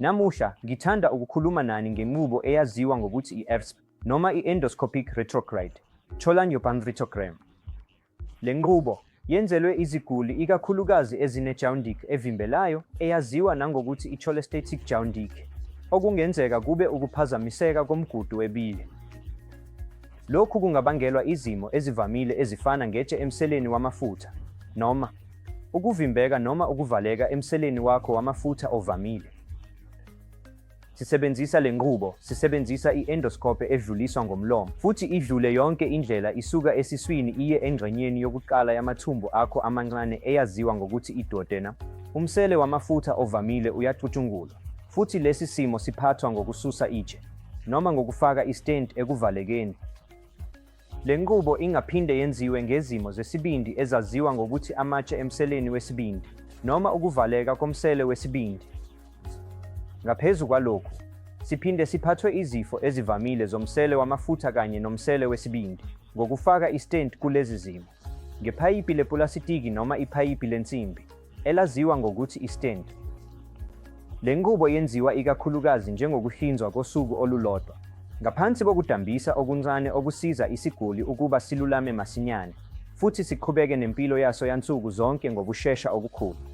Namuhla, ngithanda ukukhuluma nani ngenqubo eyaziwa ngokuthi i-ERCP noma i-endoscopic retrograde cholangiopancreatogram. Le nqubo yenzelwe iziguli ikakhulukazi ezine-jaundice evimbelayo eyaziwa nangokuthi i-cholestatic jaundice, okungenzeka kube ukuphazamiseka komgudu webile. Lokhu kungabangelwa izimo ezivamile ezifana ngetshe emseleni wamafutha noma ukuvimbeka noma ukuvaleka emseleni wakho wamafutha ovamile. Sisebenzisa le nqubo, sisebenzisa i-endoscope edluliswa ngomlomo futhi idlule yonke indlela isuka esiswini iye engxenyeni yokuqala yamathumbu akho amancane eyaziwa ngokuthi i-duodenum. Umsele wamafutha ovamile uyacutshungulwa, futhi lesi simo siphathwa ngokususa itshe noma ngokufaka i-stent ekuvalekeni. Le nqubo ingaphinde yenziwe ngezimo zesibindi ezaziwa ngokuthi amatshe emseleni wesibindi noma ukuvaleka komsele wesibindi. Ngaphezu kwalokhu, siphinde siphathwe izifo ezivamile zomsele wamafutha kanye nomsele wesibindi ngokufaka i-stent kulezi zimo ngepayipi lepulasitiki noma ipayipi lensimbi elaziwa ngokuthi i-stent. Le nqubo yenziwa ikakhulukazi njengokuhlinzwa kosuku olulodwa, ngaphansi kokudambisa okuncane okusiza isiguli ukuba silulame masinyane futhi siqhubeke nempilo yaso yansuku zonke ngokushesha okukhulu.